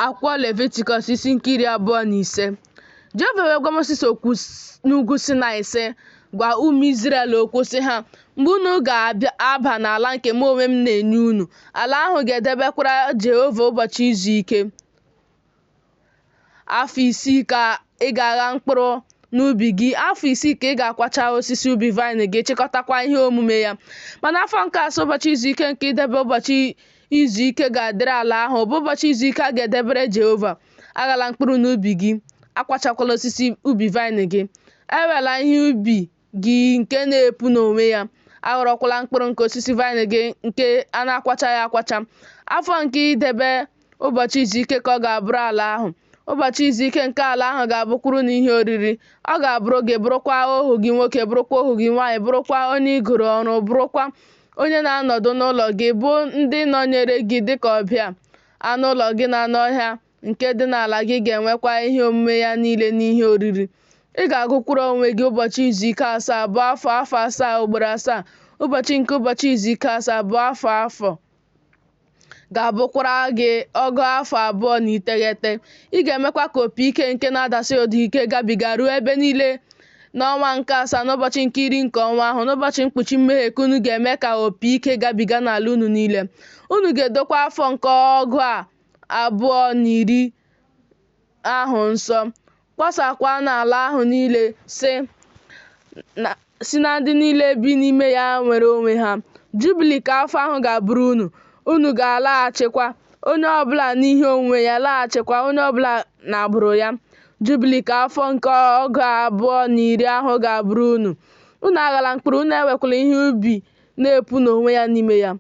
Akwụkwọ Levitikọs isi nke 25. Jehova wee gwa Mosis okwu n'ugwu Sinaị, sị, Gwa ụmụ Izrel okwu, sị ha, Mgbe unu ga-aba n'ala nke mụ onwe m na-enye unu, ala ahụ ga-edebekwara Jehova ụbọchị izu ike. Afọ 6 ka ị ga-agha mkpụrụ n'ubi gị, afọ 6 ka ị ga-akwacha osisi ubi vaịn gị, chịkọtakwa ihe omume ya. Ma n'afọ nke asaa, ụbọchị izu ike nke idebe ụbọchị izu ike ga-adịrị ala ahụ, bụ ụbọchị izu ike a ga-edebere Jehova. Aghala mkpụrụ n'ubi gị, akwachakwala osisi ubi vaịn gị. Ewela ihe ubi gị nke na-epu n'onwe ya, aghọrọkwala mkpụrụ nke osisi vaịn gị nke a na-akwachaghị akwacha. Afọ nke idebe ụbọchị izu ike ka ọ ga-abụrụ ala ahụ. Ụbọchị izu ike nke ala ahụ ga-abụkwara unu ihe oriri. Ọ ga-abụrụ gị, bụrụkwa ohu gị nwoke, bụrụkwa ohu gị nwaanyị, bụrụkwa onye i goro ọrụ, bụrụkwa onye na-anọdụ n'ụlọ gị, bụ ndị nọnyere gị dịka ọbịa. Anụ ụlọ gị na anụ ọhịa nke dị n'ala gị ga-enwekwa ihe omume ya niile n'ihe oriri. Ị ga-agụkwara onwe gị ụbọchị izu ike asaa, bụ afọ afọ asaa ugboro asaa. Ụbọchị nke ụbọchị izu ike asaa bụ afọ afọ ga-abụkwara gị ọgụ afọ 29. Ị ga-emekwa ka opi ike nke na-adasi ụda ike gabiga ruo ebe niile n'ọnwa nke asaa, n'ụbọchị nke 10 nke ọnwa ahụ, n'ụbọchị mkpuchi mmehie ka unu ga-eme ka opi ike gabiga n'ala unu niile. Unu ga-edokwa afọ nke ọgụ 20 ahụ nsọ, kpọsaakwa n'ala ahụ niile, sị na ndị niile bi n'ime ya nwere onwe ha. Jubili ka afọ ahụ ga-abụrụ unu, unu ga-alaghachikwa, onye ọbụla n'ihe onwunwe ya, laghachikwa, onye ọbụla n'agbụrụ ya. Jubili ka afọ nke ọgụ 20 ahụ ga-abụrụ unu. Unu aghala mkpụrụ, unu ewekwala ihe ubi na-epu n'onwe ya n'ime ya.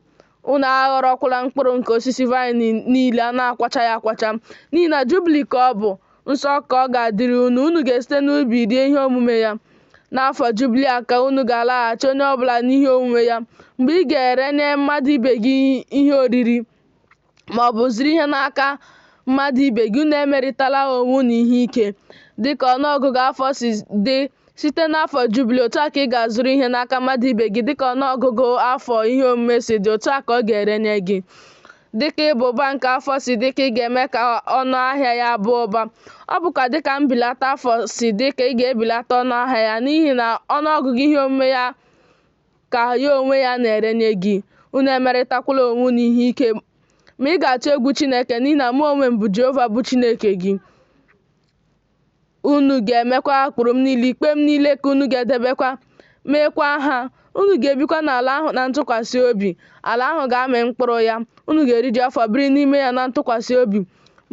Unu aghọrọkwala mkpụrụ nke osisi vaịn niile a na-akwachaghị akwacha, n'ihi na Jubili ka ọ bụ, nsọ ka ọ ga-adịrị unu. Unu ga-esite n'ubi rie ihe omume ya. N'afọ Jubili a ka unu ga-alaghachi onye ọbụla n'ihe onwunwe ya. Mgbe ị ga-erenye mmadụ ibe gị ihe oriri, ma ọ bụ zụrụ ihe n'aka mmadụ ibe gị, unu emerịtala onwe unu ihe ike. Dịka ọnụọgụgụ afọ si dị site n'afọ Jubili, otu a ka ị ga-azụrụ ihe n'aka mmadụ ibe gị, dịka ọnụọgụgụ afọ ihe omume si dị, otu a ka ọ ga-erenye gị. Dịka ịba ụba nke afọ si dị ka ị ga-eme ka ọnụ ahịa ya baa ụba. Ọ bụkwa dịka mbilata afọ si dị ka ị ga-ebilata ọnụ ahịa ya, n'ihi na ọnụọgụgụ ihe omume ya ka ya onwe ya na-erenye gị. Unu emerịtakwala onwe unu ihe ike, ma ị ga-atụ egwu Chineke, n'ihi na mụ onwe m bụ Jehova bụ Chineke gị. Unu ga-emekwa ụkpụrụ m niile, ikpe m niile ka unu ga-edebekwa, meekwa ha. Unu ga-ebikwa n'ala ahụ na ntụkwasị obi. Ala ahụ ga-amị mkpụrụ ya, unu ga-eriju afọ biri n'ime ya na ntụkwasị obi.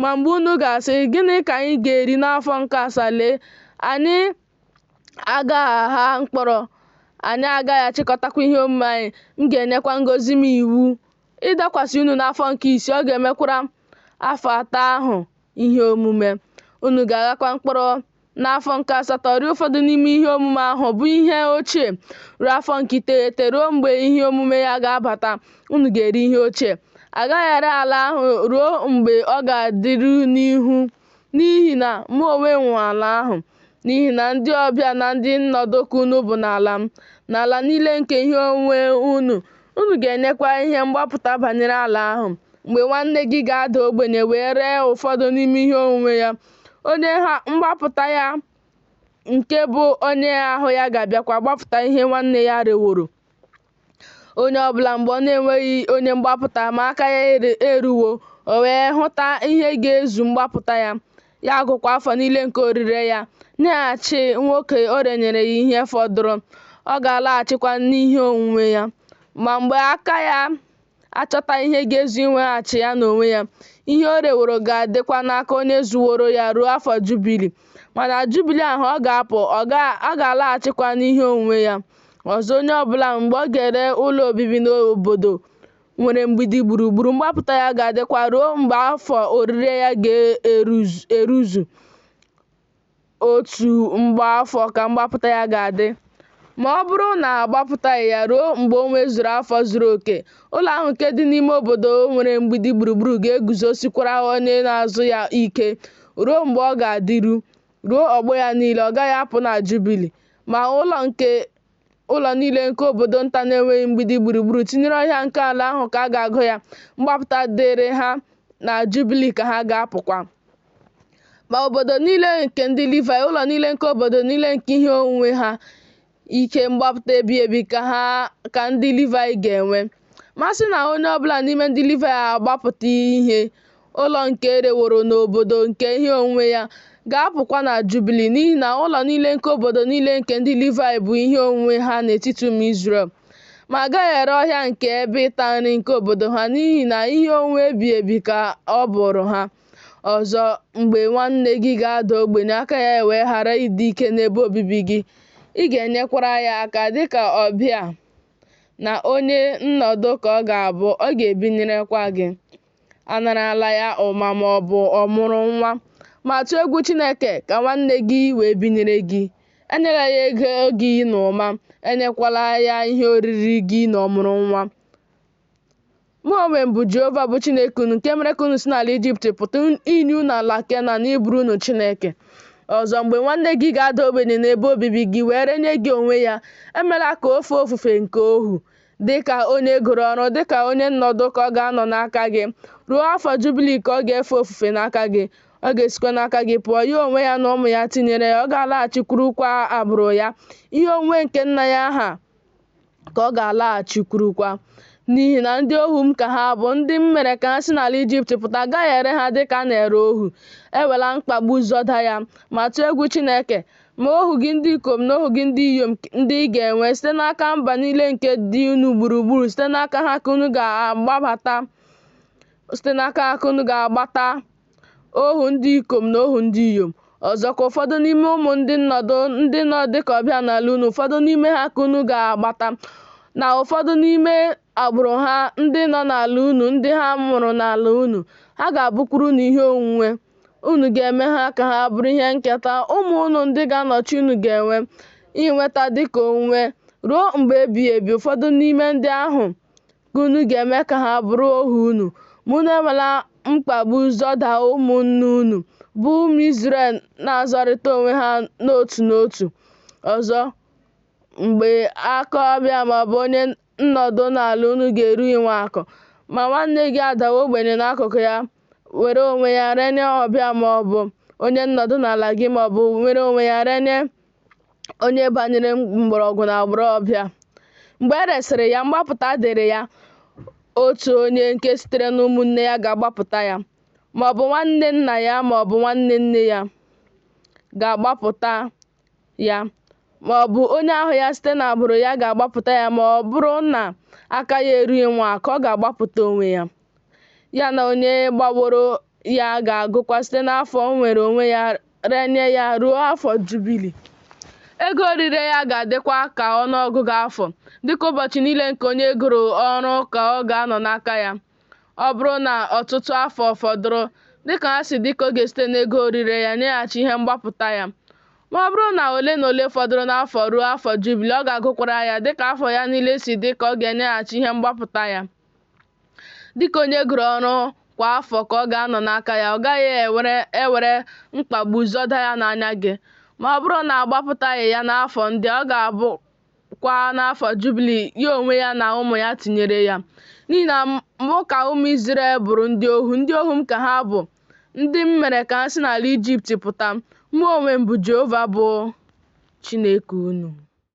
Ma mgbe unu ga-asị, Gịnị ka anyị ga-eri n'afọ nke asaa? Lee, anyị agaghị agha mkpụrụ, anyị agaghị achịkọtakwa ihe omume anyị. M ga-enyekwa ngọzi m iwu ịdakwasị unu n'afọ nke isii, ọ ga-emekwara afọ atọ ahụ ihe omume. Unu ga-aghakwa mkpụrụ n'afọ nke asatọ, rie ụfọdụ n'ime ihe omume ahụ bụ ihe ochie ruo afọ nke iteghete, ruo mgbe ihe omume ya ga-abata, unu ga-eri ihe ochie. A gaghị ere ala ahụ ruo mgbe ọ ga-adịru n'ihu, n'ihi na mụ onwe m nwe ala ahụ. N'ihi na ndị ọbịa na ndị nnọdụ ka unu bụ n'ala m, n'ala niile nke ihe onwunwe unu, unu ga-enyekwa ihe mgbapụta banyere ala ahụ. Mgbe nwanne gị ga-ada ogbenye wee ree ụfọdụ n'ime ihe onwunwe ya, onye mgbapụta ya nke bụ onye ahụ ya ga-abịakwa gbapụta ihe nwanne ya reworo. Onye ọbụla mgbe ọ na-enweghị onye mgbapụta ma aka ya eruwo, o wee hụta ihe ga-ezu mgbapụta ya, ya gụkwa afọ niile nke orire ya, nyeghachi nwoke o renyere ya ihe fọdụrụ, ọ ga-alaghachikwa n'ihe onwunwe ya. Ma mgbe aka ya achọta ihe ga-ezu inweghachi ya n'onwe ya, ihe o reworo ga-adịkwa n'aka onye zụworo ya ruo afọ Jubili. Ma na Jubili ahụ ọ ga-apụ, ọ ga-alaghachikwa n'ihe onwunwe ya. Ọzọ, onye ọbụla mgbe ọ ga-ere ụlọ obibi n'obodo nwere mgbidi gburugburu, mgbapụta ya ga-adịkwa ruo mgbe afọ orire ya ga-eruzu. Otu mgbaafọ ka mgbapụta ya ga-adị. Ma ọ bụrụ na a gbapụtaghị ya ruo mgbe o nwezuru afọ zuru oke, ụlọ ahụ nke dị n'ime obodo nwere mgbidi gburugburu ga-eguzosikwara onye na-azụ ya ike ruo mgbe ọ ga-adịru, ruo ọgbọ ya niile, ọ gaghị apụ na Jubili. Ma ụlọ niile nke obodo nta na-enweghị mgbidi gburugburu, tinyere ọhịa nke ala ahụ ka a ga-agụ ya, mgbapụta dịrị ha Na Jubili ka ha ga-apụkwa. Ma obodo niile nke ndị Livaị, ụlọ niile nke obodo niile nke ihe onwunwe ha, ike mgbapụta ebighị ebi ka ha ka ndị Livaị ga-enwe. Ma a sị na onye ọbụla n'ime ndị Livaị agbapụta ihe, ụlọ nke ereworo n'obodo nke ihe onwunwe ya, ga-apụkwa na Jubili, n'ihi na ụlọ niile nke obodo niile nke ndị Livaị bụ ihe onwunwe ha n'etiti ụmụ Izrel. Ma a gaghị ere ọhịa nke ebe ịta nri nke obodo ha, n'ihi na ihe onwunwe ebighị ebi ka ọ bụụrụ ha. Ọzọ, mgbe nwanne gị ga-ada ogbenye, aka ya ewee ghara ịdị ike n'ebe obibi gị, ị ga-enyekwara ya aka dịka ọbịa na onye nnọdụ ka ọ ga-abụ, ọ ga-ebinyerekwa gị. Anarala ya ụma ma ọ bụ ọmụrụ nwa, ma tụọ egwu Chineke ka nwanne gị wee binyere gị. Enyela ya ego gị n'ụma, enyekwala ya ihe oriri gị n'ọmụrụ nwa. Mụ onwe m bụ Jehova bụ Chineke unu nke mere ka unu si n'ala Ijipt pụta inye unu ala Kenan ịbụrụ unu Chineke. Ọzọ, mgbe nwanne gị ga-ada ogbenye n'ebe obibi gị wee renye gị onwe ya, emela ka o fee ofufe nke ohu. Dị ka onye e goro ọrụ, dị ka onye nnọdụ ka ọ ga-anọ n'aka gị. Ruo afọ Jubili ka ọ ga-efe ofufe n'aka gị. Ọ ga-esikwa n'aka gị pụọ, ya onwe ya na ụmụ ya tinyere ya, ọ ga-alaghachikwurukwa agbụrụ ya. Ihe onwunwe nke nna ya ha ka ọ ga-alaghachikwurukwa. N'ihi na ndị ohu m ka ha bụ, ndị m mere ka ha si n'ala Ijipt pụta, a gaghị ere ha dị ka a na-ere ohu. Ewela mkpagbu zọda ya, ma tụọ egwu Chineke. Ma ohu gị ndị ikom na ohu gị ndị inyom ndị ị ga-enwe site n'aka mba niile nke dị unu gburugburu, site n'aka ha ka unu ga-agbabata, site n'aka ha ka unu ga-agbata ohu ndị ikom na ohu ndị inyom. Ọzọkwa, ụfọdụ n'ime ụmụ ndị nnọdụ ndị nọ dịka ọbịa n'ala unu, ụfọdụ n'ime ha ka unu ga-agbata, na ụfọdụ n'ime agbụrụ ha ndị nọ n'ala unu, ndị ha mụrụ n'ala unu, ha ga-abụkwuru unu ihe onwunwe. Unu ga-eme ha ka ha bụrụ ihe nketa ụmụ unu ndị ga-anọchi unu ga-enwe inweta dịka onwunwe ruo mgbe ebighị ebi. Ụfọdụ n'ime ndị ahụ ka unu ga-eme ka ha bụrụ ohu unu, ma unu enwela mkpagbu zọda ụmụnne unu, bụ ụmụ Izrel na-azọrịta onwe ha n'otu n'otu. Ọzọ, mgbe aka ọbịa maọbụ onye nnọdụ n'ala unu ga-eru inwe akụ, ma nwanne gị adawo ogbenye n'akụkụ ya, were onwe ya renye ọbịa maọbụ onye nnọdụ n'ala gị maọbụ were onwe ya renye onye banyere mgbọrọgwụ n'agbụrụ ọbịa. Mgbe e resịrị ya, mgbapụta dịrị ya, otu onye nke sitere n'ụmụnne ya ga-agbapụta ya, maọbụ nwanne nna ya maọbụ nwanne nne ya ga-agbapụta ya, ma ọ bụ onye ahụ ya site n'agbụrụ ya ga-agbapụta ya ma ọ bụrụ na aka ya erughị inwe akụ, ọ ga-agbapụta onwe ya. Ya na onye gbaworo ya ga-agụkwa site n'afọ o nwere onwe ya renye ya ruo afọ Jubili. Ego orire ya ga-adịkwa ka ọnụọgụgụ afọ, dịka ụbọchị niile nke onye e goro ọrụ ka ọ ga-anọ n'aka ya. Ọ bụrụ na ọtụtụ afọ fọdụrụ, dịka ha si dị ka ọ ga-esite n'ego orire ya nyeghachi ihe mgbapụta ya. Ma ọ bụrụ na ole na ole fọdụrụ n'afọ ruo afọ Jubili, ọ ga-agụkwara ya dịka afọ ya niile si dị ka ọ ga-enyeghachi ihe mgbapụta ya. Dịka onye e goro ọrụ kwa afọ ka ọ ga-anọ n'aka ya, ọ gaghị ewere mkpagbu zọda ya n'anya gị. Ma ọ bụrụ na a gbapụtaghị ya n'afọ ndị a, ọ ga-abụkwa n'afọ Jubili ya onwe ya na ụmụ ya tinyere ya. N'ihi na mụ ka ụmụ Izrel bụrụ ndị ohu, ndị ohu m ka ha bụ, ndị m mere ka ha si n'ala Ijipt pụta. Mụ onwe m bụ Jehova bụ Chineke unu.